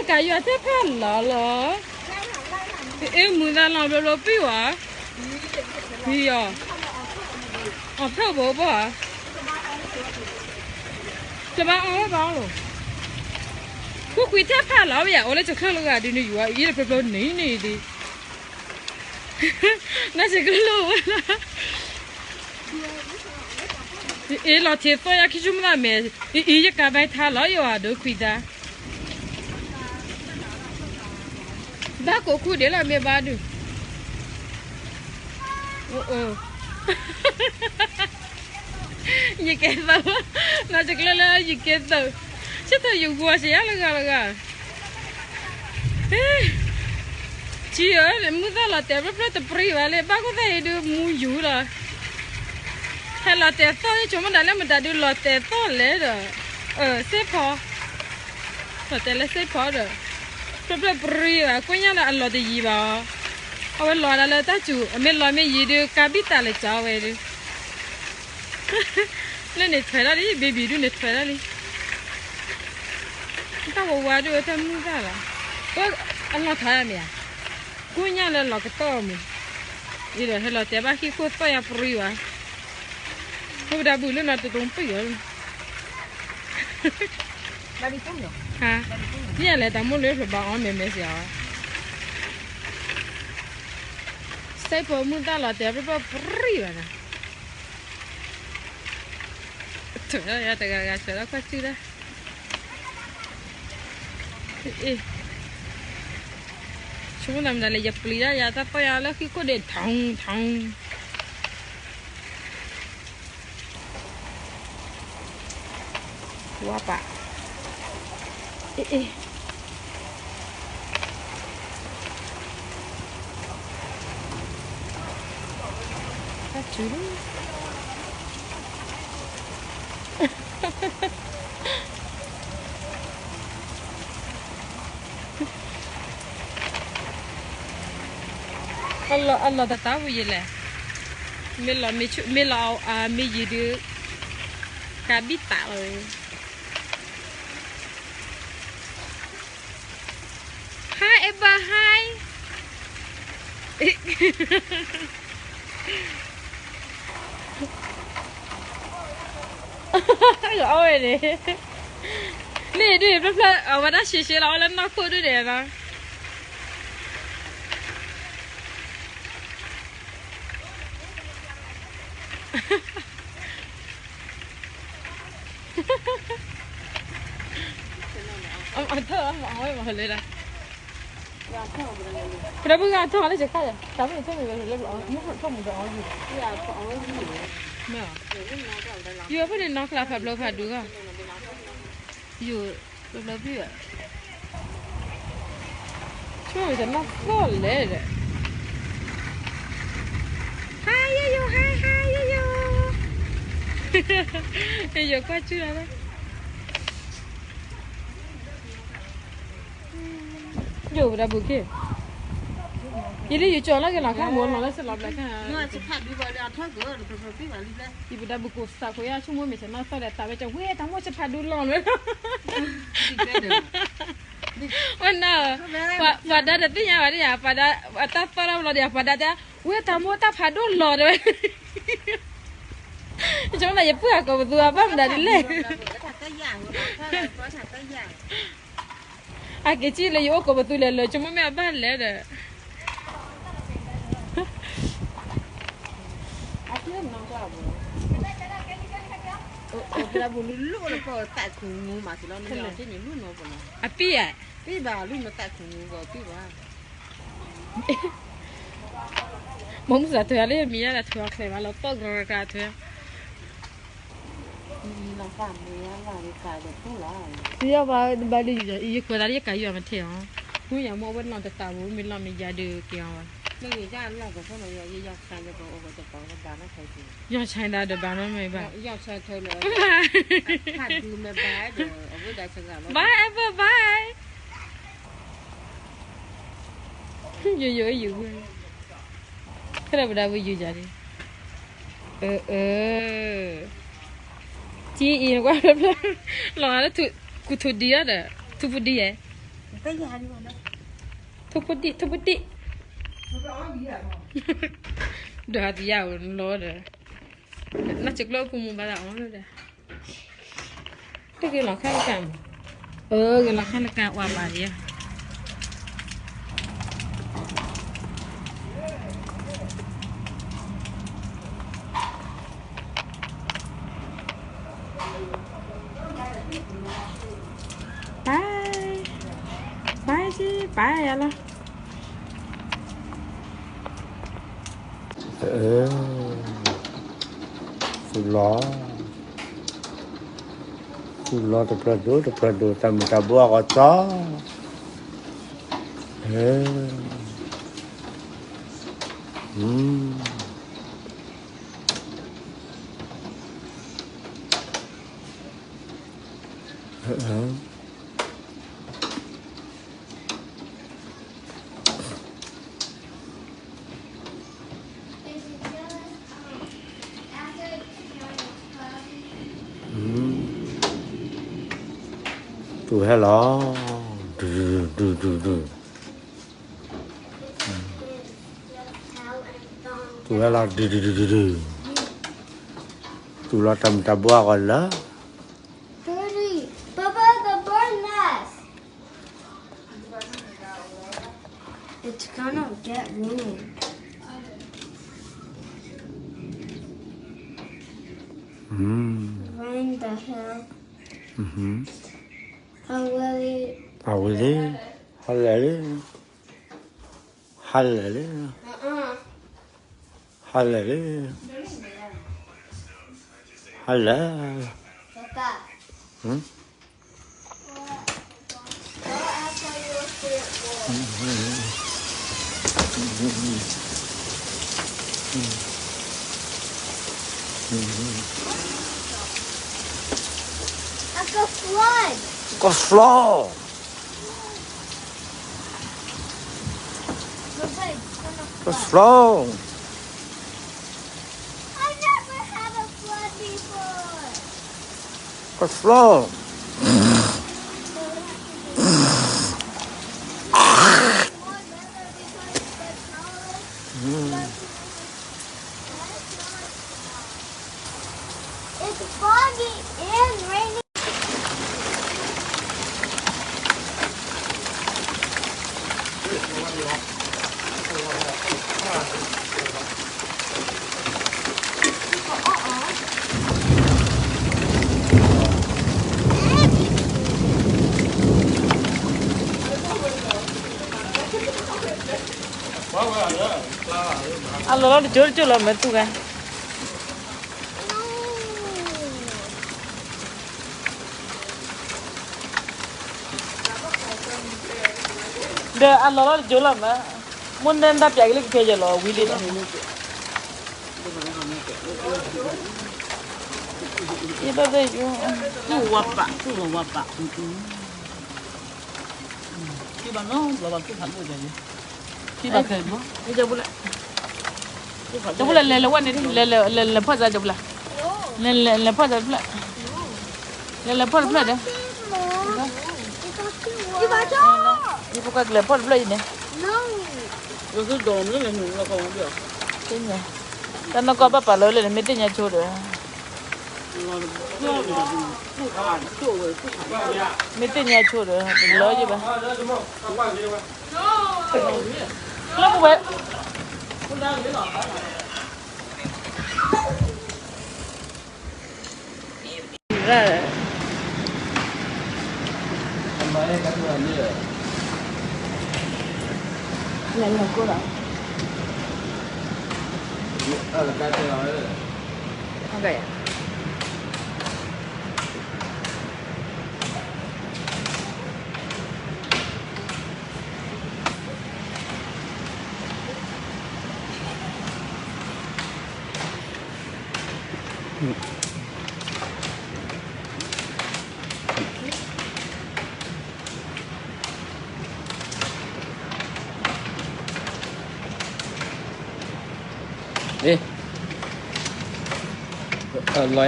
ကယွၤတဲဖးလီၤလီၤ, အ့ၣ်မူဒါလီၤဘျီဘျီပံၢ်ဝဲ, ပံၢ်အီၤ, အီၣ်ဖျၢၣ်ဘိဘၣ်, တဘၣ်အီၣ်ဝဲဘၣ်လီၤ, ခိၣ်ကွံာ်တဲဖးလီၤဝဲယၤ အိၣ်လၢကချၢၣ်လၢဂၤဒုးန့ၣ် ယွၤအံၤတဖျိဖျိန့ၣ်န့ၣ်ဒ် နစကလိဝဲလီၤ, အ့ၣ်လီၤထံသီၣ်ယၤခံဆူမုၢ်သးမဲာ်, အံၤအံၤယကးဘၣ်ထါလီၤယွၤဒိခွံသး ဘၣ်ကိးခူၣ်ဒဲးလီၤမ့ၢ်ဘၣ်ဒုး, ယကဲသၢ, နစကလဲလၢယကဲသၢ, ဆၢထၢၣ်ယဂီၤစ့ယါလၢဂၤလၢဂၤ, ထံဧၢ, မုၢ်သၣ်လီၤတဲာ်ဖျၢၣ်ဖျၢၣ်တပြံၤဘၣ်လၢ ဘၣ်ကိၢ်သၣ်အံၤဒုးမူယူၤလီၤ, ဟဲလီၤတဲာ်သီၣ်လၢဆိကမိၣ်ဒၣ်လၢမတၤဒုးလီၤတဲာ်သီၣ်လဲၣ်ဒီး, စ့ဖီ လီၤတဲာ်လၢစ့ဖီဒီး, ဖျၢၣ်ဖျၢၣ်ပြံဘၣ် ကွၢ်ညါလၢအလီၤတယံၤဘၣ်အီၤ, အဝဲလီၤဒၣ်လၢတၢ်စူၤ အမ့ၢ်လီၤမ့ၢ်ယံၤဒုး ကးဘံၣ်တၢ်လၢကၠီဝဲဒုး, လၢန့ၣ်ထွဲဒၣ်လံ ဘ့ဘံၣ်ဒုးန့ၣ်ထွဲဒၣ်လံ, တၢ်ဝဲဝါဒုးဝဲတၢ်မုၢ်တၢ်လီၤ, အနီၢ်ထါဒၣ်မ့ၢ်ဧါ, ကွၢ်ညါလၢလီၤကတီၢ်မူ, ယဒီးဟဲလီၤတဲာ်ဘၣ်ဟံၣ်ခိၣ်သီၣ်ယါပြံဘၣ်, မ့ၢ်ပတၢ်ဘူၣ်လၢနီတတုံပံၢ်အီၤ မ့ၢ်လဲၤတၢ်မိၢ်လၢဖျိဘၣ်အီၤမဲာ်မဲာ်စ့ၢ်အီၤ, စဲးဖိမုၢ်သၣ်လီၤတဲာ်ပြံပြံဘၣ်နၤ, ထွဲဒၣ်ယၤတဂၤဂၤထွဲဒၣ်ကွၢ်စုဒၣ်, အ့ၣ်, ဆိကမိၣ်သးမတၤလဲၣ် ယပျံၤဒၣ်ယၤတၢ်သီၣ်ယါလၢဃံခိၣ်ဒ့ၣ် ထီၣ်ထီၣ် ဝါပာ်, အ့ၣ်, တၢ်စူၤလံ, အလီၤတတၢ်ဝံၤယလဲၣ်, မ့ၢ်လီၤမ့ၢ်ယံၤဒုး, ကးဘံၣ်တၢ်လီၤ, Hi, Eber, hi. အဝဲန့ၣ်, န့ၣ်ဒုး ဖျၢၣ်ဖျၢၣ် အဝဲဒၣ်ရှဲရှဲလီၤ အဝဲလၢနီၢ်ခိၣ်ဒုးန့ၣ်နီၤ. အထၢၣ်အီၤလၢဒၣ်, ပဒီပုၢ်ဂၤထီၣ်လၢယခါယၤ တၢ်မ့ၢ်ထီၣ်မ့ၢ်ဝဲလၢဘျီ မ့ၢ်ထီၣ်မူဒီးအီၤယုၢ်, မ့ၢ်, ယုၢ်ဖဲန့ၣ်နီၢ်ကျါဖးဖျိဖးဒူဂီၢ်, ယုၢ်, ဖးဖျိဖုၣ်, ဆိကမိၣ်တနီၢ်သီၣ်လဲၣ်ဒီး, Hi, ယယိၤ, hi, hi, ယယိၤ, ယယိၤကွၢ်စုလီၤ, ယိၤပတၢ်ဘူၣ်က့ၤ, ယလံယကၠီၤလၢကလီၤခါမိၢ်လီၤလၢစလီၤဘျဲၣ်ခါ, ယပတၢ်ဘူၣ်ကိးစးခိးယါ ဆိကမိၣ်မ့ၢ်တနီၢ်သီၣ်ဒီးတၢ်ဝဲကဝဲတၢ်မိၢ်ဆဖးဒူလီၤလၢ ဝဲနီၤ, ပှၤဒါတသ့ၣ်ညါဘၣ်ဒ်ယၤ, ပှၤဒါ, အတၢ်သီၣ်တၢ်ဘျီဒ်ယၤ ပှၤဒါတဲ, ဝဲတၢ်မိၢ်တၢ်ဖးဒိၣ်လီၤတဲဝဲ, ယဆိကမိၣ်သးယပုၢ်အကိးပသူအဘၣ်မနုၤဒ်လဲၣ်, အက့ၤစံၣ်လၢယအိၣ်ကိးပသူလဲၤလၢာ် ဆိကမိၣ်မ့ၢ်အဘၣ်လဲၣ်ဒီး အပံၢ်ဧါ, မ့ၢ်မုၢ်စးထွဲလၢယမံၤညါဒီးထွဲအီၤချဲးဘၣ်လီၤ ပီၢ်ကရၢကရထွဲ, ယဘၣ်လၢ ယခွဲးသးလၢယကၤယွၤမ့ၢ်ထဲအီၤ, မ့ၢ်ယၤမ့ၢ်အဝဲနီၢ်တတးဘူး မ့ၢ်လီၤမ့ၢ်ယၤဒုးက့ၤအီၤဘၣ်, ယီၢ်ဆါဒၣ်ဒီးဘၣ်နီတမ့ၢ်ဘၣ်, ဘၣ်, bye bye bye, ယိယိယိ, ခဲလၢာ်ပဒါဝဲယိယၤဒ်, အၢ, အၢ, ကံအံၤနကွၢ်ဖျၢၣ်ဖျၢၣ်, လီၤဂာ်လၢ ကူထူဒံးဒီး ထူပူဒံးယဲၢ် ထိၣ်ဖိတံၣ် ထိၣ်ဖိတံၣ်, ဒီးဟးတယၢ်ဝဲလီၤဒီး, နၢ်စ့ကျိၣ်ဖိမူဘၣ်သးအီၤလၢဒီး, တဂ့ၤလီၤခါလၢကၤမး, အၢ ဂ့ၤလီၤခါလၢကၤဝါဘၣ်ယဲ ပၢ်, ပၢ်က့ၤ ပၢ်ယၤလီၤ, အၢ, သူၣ်လီၤ, သူၣ်လီၤတဖျၢၣ်ဒိၣ်တဖျၢၣ်ဒိၣ် တၢ်မုၢ်တၢ်ဘိအဂီၢ်ကၠီ, အၢ, အၢ သူၣ်ဟဲလီၤ, ဒုၣ်ဒုၣ်ဒုၣ်ဒုၣ်ဒုၣ်, သူၣ်ဟဲလီၤ ဒုၣ်ဒုၣ်ဒုၣ်ဒုၣ်ဒုၣ်, သူၣ်လီၤတၢ်မုၢ်တၢ်ဘိအဂီၢ်လၢ Dirty. Papa, the bird nest. It's gonna get ruined. Mm. Rain the hell. Mm-hmm. How will it? How will it? How will it? Hallelujah. Uh-uh. Hallelujah. Hallelujah. Papa. Hmm? Like a flood. Like a flood. What's wrong? I never had a flood before. What's wrong? It's foggy and raining. အလီၤလီၤတကၠိတကၠိလီၤ မ့ၢ်သူၣ်ဂၤ ဒီးအလီၤလီၤတကၠိလီၤမး, မ့ၢ်နတၢ်ပျးကလၢကဖဲယဲလီၤ ဝံၤလံဒီး, ယဘၣ်ဘၣ်ယိ, သူၣ်ဝါပာ်, သူၣ်ဝါပာ်, ဘၣ်နီၤ ဘျီဘၣ်သူၣ်ဖးဒိၣ်ယဲ, ဘၣ်ခဲ, တဘိလဲၣ်, လဲၤလဲၤဝဲန့ၣ် လဲၤလဲၤလဲၤလဲၤဖီၣ်စါတဘိလဲၣ်, လဲၤလဲၤလဲၤဖီၣ်စါတဖျၢၣ်, လဲၤလဲၤဖီၣ်တဖျၢၣ်ဒီး, ယဖိခွါကလဲၤဖီၣ်တဖျၢၣ်အံၤန့ၣ်, သ့ၣ်ညါ, တၢ်နီၢ်ကီၢ်ဘၣ်ပာ်လီၤလၢန့ၣ် မ့ၢ်သ့ၣ်ညါဆိဒီး, မ့ၢ်သ့ၣ်ညါဆိဒီး တလီၤယံၤဘၣ်, လၢပဝဲ လဲၤလီၤကိၢ်ဒီး, လီၤ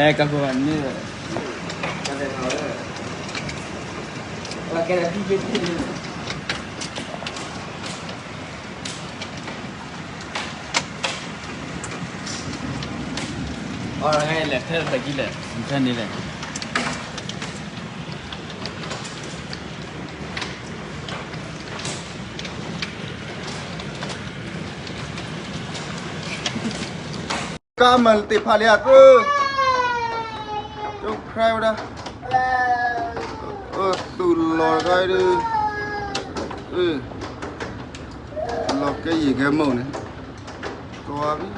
ယါကါခိၣ်ဘၣ်န့ၣ်, ကဲဒၣ်ဖံဖံဖံန့ၣ် အီၤ လဲၤထဲတၢ်ကံလဲၣ်, ထဲန့ၣ်လဲၣ်. ကါမၤတ့ၢ်ဖးလံဧါသၢ, ကၠိခရၢဝဲဒၣ်, အသူၣ်လီၤတခါဒီး, လီၤကဲယံာ်ကဲမုၢ်န့ၣ်, တွၤဘံ,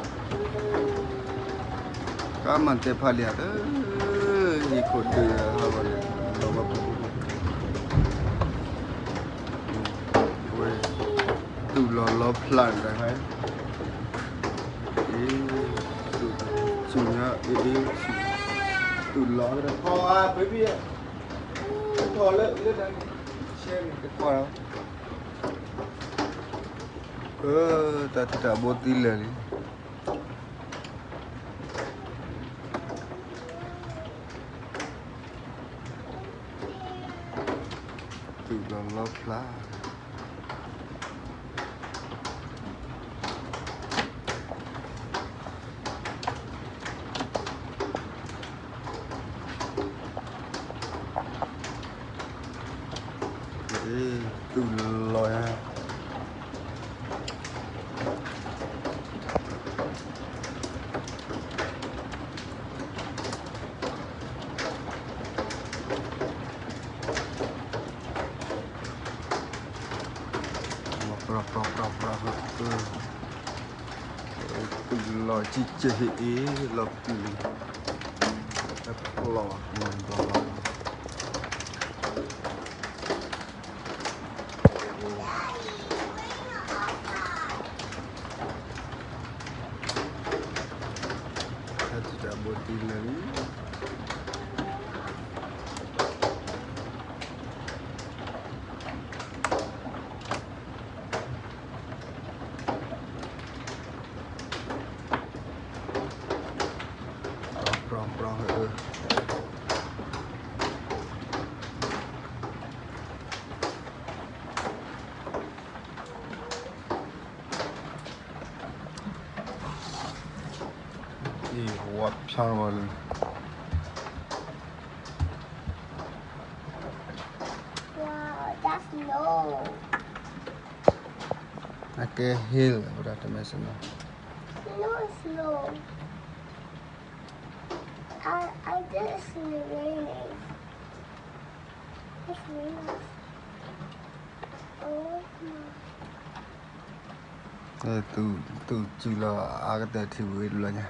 ကါမၤတ့ၢ်ဖးလံဧါသၢ, ဟံၣ်ခိၣ်ဒုးဟးဂီၤန့ၣ်, လီၤဘၣ်ပူၤပူၤ, ဝဲ, သူၣ်လီၤလီၤဖျးန့ၣ်တခါ, အ့, သူၣ်ညါအ့အ့, သူၣ်လီၤကထီၣ်အါ baby, ထီၣ်လၢလၢတၢ်န့ၣ်, ဆဲန့ၣ်တကွၢ်လီၤ, အၢ, တၢ်ထံၣ်တၢ်ဘိသံလၢာ်လံ. သူၣ်လီၤလီၤဖျး, သူၣ်လီၤဧါ. သူၣ်လီၤကံကဲဟ့ၣ်အ့ၣ်လီၤပူၤ, လီၤ, တၢ်ထံၣ်တၢ်ဘိသံလၢာ်လံ. အံၤ ဝါဖျါလီၤလံ. Wow, that's snow. အကဲ hill ဝဲဒၣ် တမ့ၢ် snow. Snow is snow. I, I did snow raining. It's raining. Oh my. အဲ သူၣ်စူၤလီၤ အါကတၢၢ်ထံဝံၤတဘျီညါ.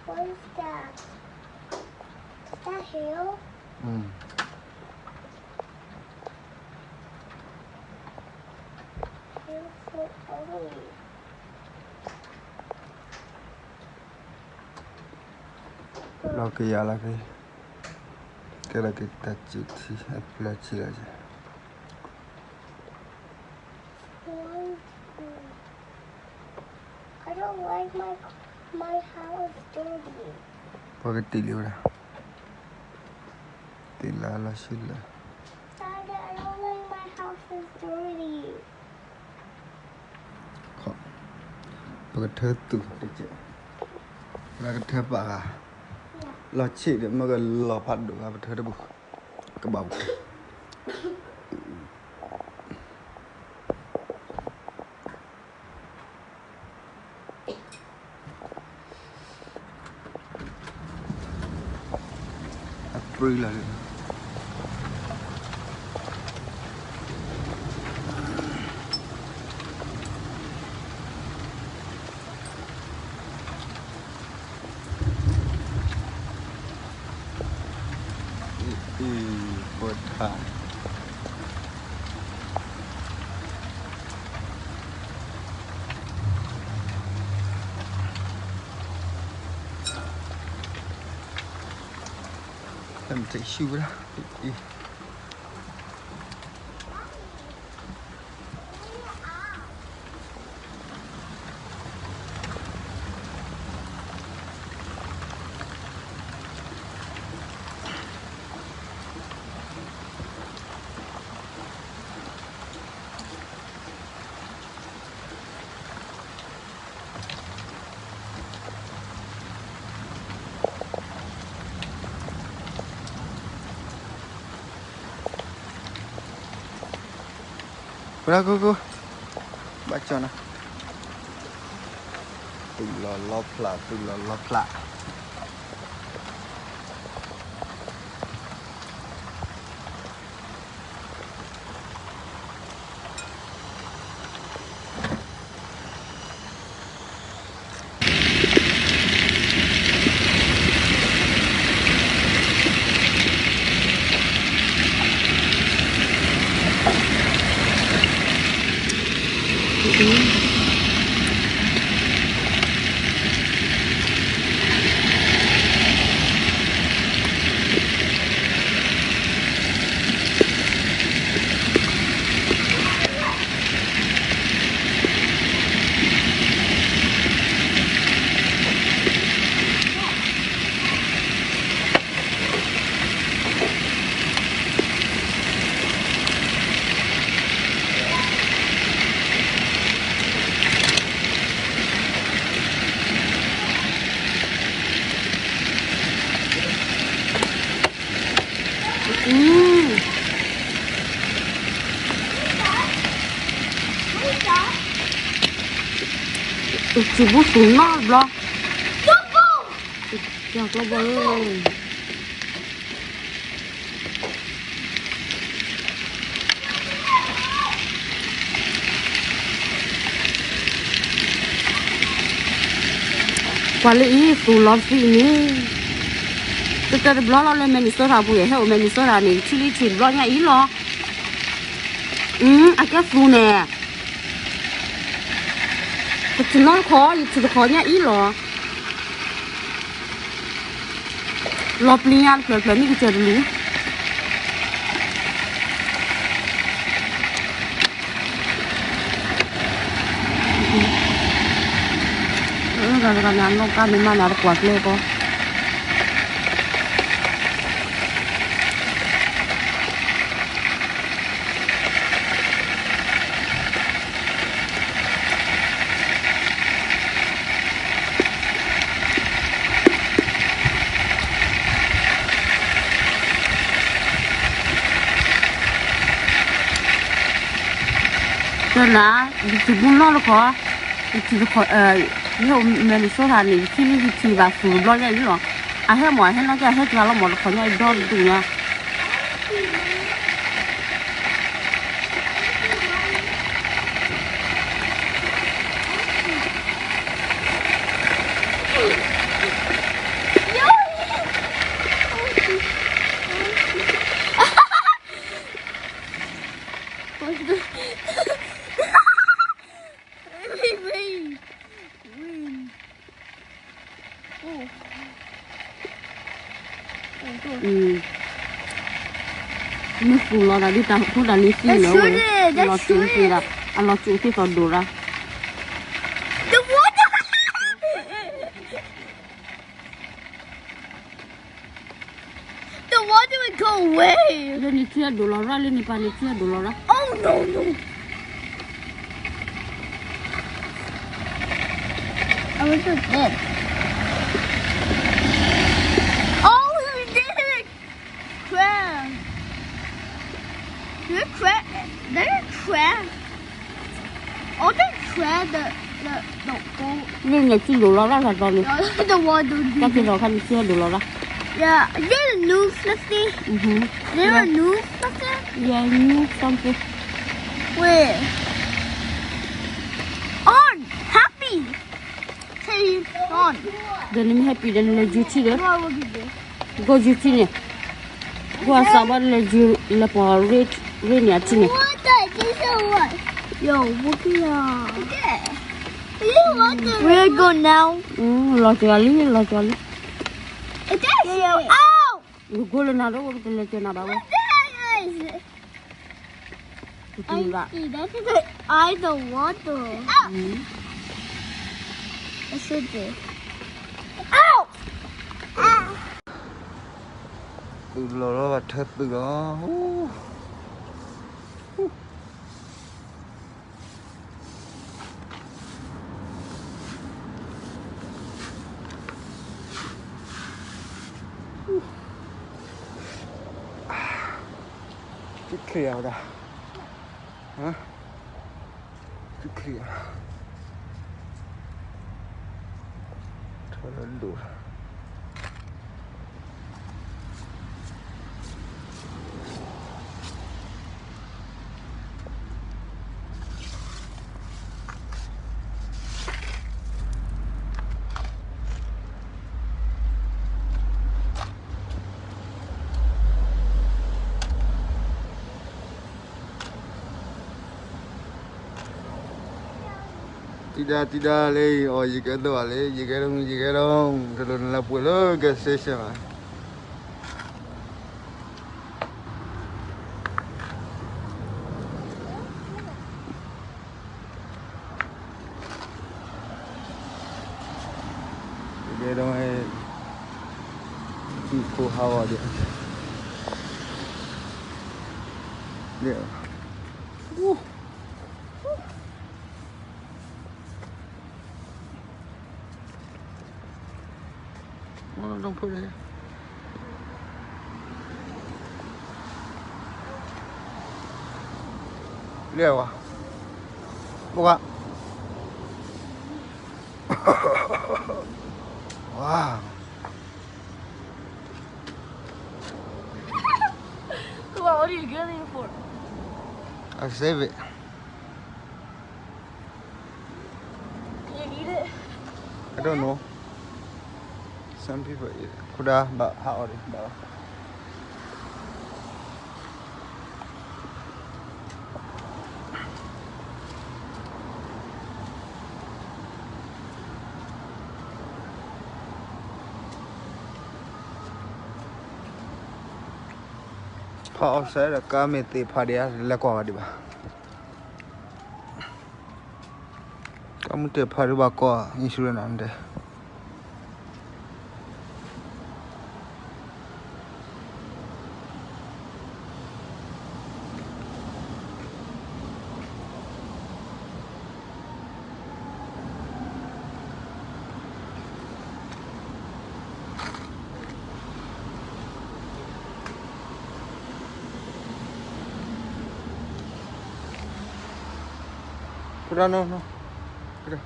What is that? Is that hail? အင်း. Hail so ugly. လီၤက့ၤယၤလီၤက့ၤ, ကဲလီၤက့ၤတၢ်စူၤထံ အပျၢၤထံလီၤ. I don't like my, my house dirty. ပှၤကတံာ်လံဝဲဒၣ်, တံာ်လၢလီၤဆူလၢာ်. Daddy, I don't like my house is dirty. ပကထၢသူၣ်တကဲး, ပကထၢပာ်ဂၤ, လီၤဆံးဒီး မ့ၢ်ကလီၤဖးဒိၣ်ဂၤ ပထၢတပူၤ, ကဘၣ်ပူၤ. အပြံလီၤ. အံၤ ပထါ တၢ်မ့ၢ်တဆူၣ်ဝဲဒၣ် အံၤ. လၢကိကိ, ဘၣ်ကၠီနၤ, သုးလီၤလီဖျး, သုးလီၤလီဖျး. စံးဘိသူၣ်နီတဘျီ, ကၠီကျီဘီဧၢ. ကွၢ်လၢအံၤ သူၣ်လီၤသံးန့ၣ်, တတၢၢ်တဘျီလီၤလၢ Minnesota ပူၤ ယဟဲအိၣ် Minnesota န့ၣ် ယထံၣ်လံထံၣ်တဘျီညါအံၤလီၤ. အကဲသူၣ်န့ၣ်, တထံၣ်နီတခီ, ယထံၣ်တခီညါအံၤလီၤ. လီၤပျံၤညါတဖျၢၣ်တဖျၢၣ် မ့ၢ်ကစၢၢ်တလူၤ. တဂၤတဂၤန့ၣ် အနီၢ်ကါန့ၣ်မးန့ၣ် တကွၢ်ကျဲကီ. တနၤ, ယထံၣ်မူနီတခီ, ယထံၣ်တခီ, ယဟဲအိၣ် Minnesota န့ၣ် ယထံၣ်လံယထံၣ်ဘၣ်သူၣ်တဘျီညါအံၤလီၤ. အဟဲမ့ၢ် အဟဲနီၢ်ကါ အဟဲတဂၤလီၤမ့ၢ် တခီညါအံၤဒီဒူၣ်ညါ. Wait, wait. Wait. Oh. Oh, God. မ့ၢ်သူၣ်လီၤတၢ်ဒ်တၢ်ဖိတၢ်လံၤသံလီၤဝဲ, လီၤစူၣ်သ့ၣ်ဒီး, အလီၤစူၣ်သ့ၣ်သိးဒိၣ်လီၤ. The water! The water will go away. လၢန့ၣ်ထံဒိၣ်လီၤရၣ်, လၢန့ၣ်ပာ်န့ၣ်ထံဒိၣ်လီၤရၣ်. Oh, no, no. I was just dead. Oh, you did it! Crab. You're crab. They're crab. All the crab, the, the, the boat. လၢန့ၣ်ထံဒိၣ်လီၤရၣ်လီၤတီၤန့ၣ်, the water. တၢ်က့ၤလီၤခါန့ၣ်ထံဒိၣ်လီၤရၣ်. Yeah, is there a new something? Mm-hmm. There a new something? Yeah, new something. Wait. On, happy. Hey, on. ဒီးနမ့ၢ် happy ဒီးနလဲၤယူၤထံဒီး, ကီယူၤထံန့ၣ်, ကီအစးဘၣ်လဲၤယူၤ လဲၤပှၤရ့န့ၣ်အထံန့ၣ်. Yo, look here. Where go now? လီၤကၢၤလံ, လီၤကၢၤလံ. Ow! ယကိးလၢနၤဒီး ပတလဲၤကၢၤနၤဘၣ်ဝဲ. I see, that's the eye, the water. Ow! I should do. Ow! သုးလီၤလီၤဘၣ်ထၢသုးလီၤ. ချ့ချ့အဝဲဒၣ်, ဟါ, ထီၣ်လၢဒိၣ် တံၢ်ဒါတံၢ်ဒါလၢအီၤ ယကဲဒိၣ်ဘၣ်လၢ ယကဲဒိၣ် ယကဲဒိၣ် တလိၣ်နလၢပှဲၤလၢ gas station ဘၣ်. ယကဲဒိၣ် ဟံၣ်ဖိဟးဂီၤဒံး ဒ် Don't put it here. လဲၤဝါ ဘိက Wow. What are you getting for? I save it. You eat it? I don't know. Some people eat it. ခူဒါ ဘၣ်ဟးအီၤဒံး ဘၣ် ဖးအီၣ်စဲဒီး ကါမ့ၢ်သ့ၣ်ဖးဒံးဧါ လဲၤကွၢ်ဘၣ်ဒံးဘၣ်. ကါမ့ၢ်သ့ၣ်ဖးဒံးဘၣ်ကီၢ် insurance နၤဒဲး Put on, no, no. Put on.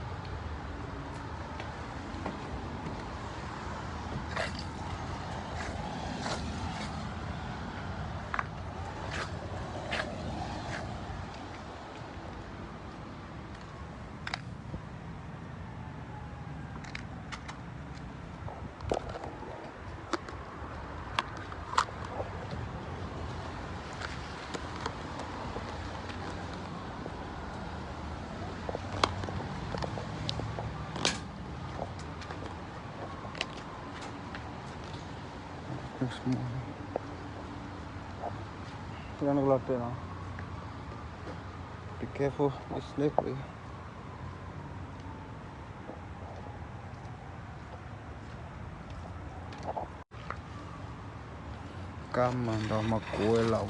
This morning. Be careful, it's slippery. ကါမၤဒီးမၤကိးဝဲလီၤ.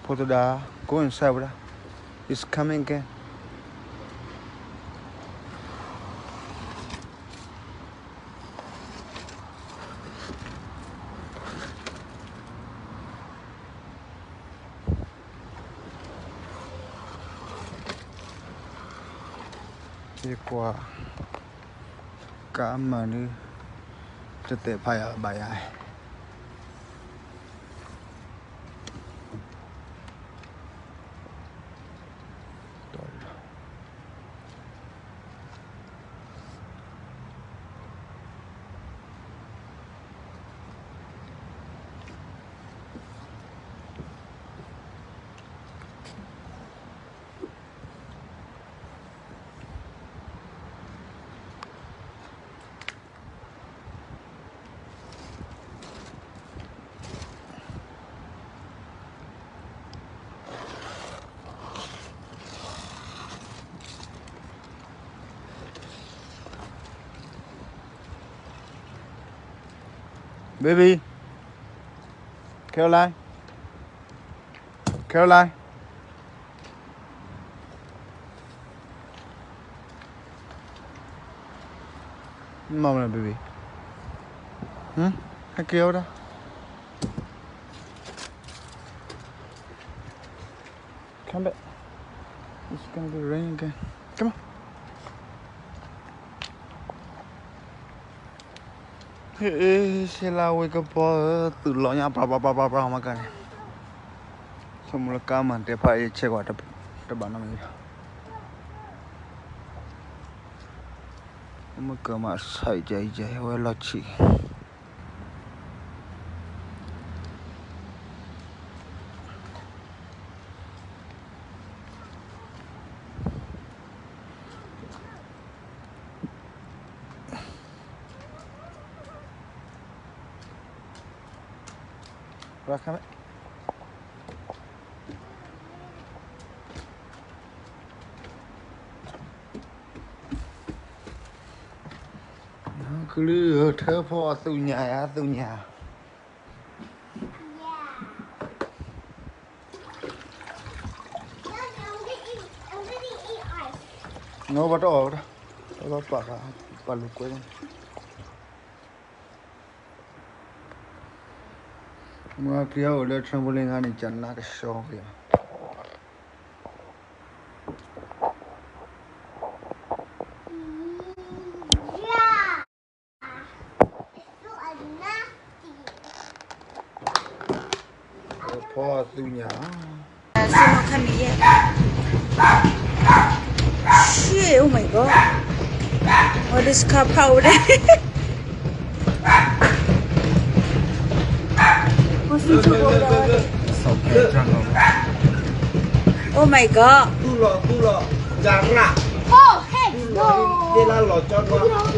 Put it down. Go inside with that. It's coming again. ယကွၢ် ကါမၤန့ၣ် တသ့ၣ်ဖးယၤဘၣ်ယၤ. Baby, Caroline, Caroline. မ့ၢ်မနုၤ baby? ဟမ်? ဟဲက့ၤဝဲဒၣ်. Come back. It's gonna be raining again. Come on. ဟ့ၣ် ဆ့လၢဝ့ၢ်ကပီၤ သုးလီၤညါ ပြၢပြၢပြၢပြၢ မၤကန့ၣ် ဆိကမိၣ်လၢကါမၤတဲဖးအံၤ ဆဲးကွၢ်တဘၣ်နီတမံၤလီၤ. မ့ၢ်ကမၤဆဲးယဲယဲ ဝဲလီၤဆံး ရၢ်ခါမဲ ကလုၢ်ထၢဖီအသူၣ်ညါ အသူၣ်ညါ နီၢ်ဘၣ်တအီၣ်ဝဲဒၣ် ဘၣ်ပာ်ဃာ် ပာ်လူၤကွဲ မ့ၢ်ချံအအိၣ်လၢ trampoline ခါန့ၣ် ကနၣ်ကဆှီက့ၤ ဖီသူၣ်ညါ Shit, oh my God. What is car power there? Oh my God. သူၣ်လီၤ သူၣ်လီၤ ယၤရၣ် Oh, heck no. ဒ်လၢလီၤကၠီဒွါ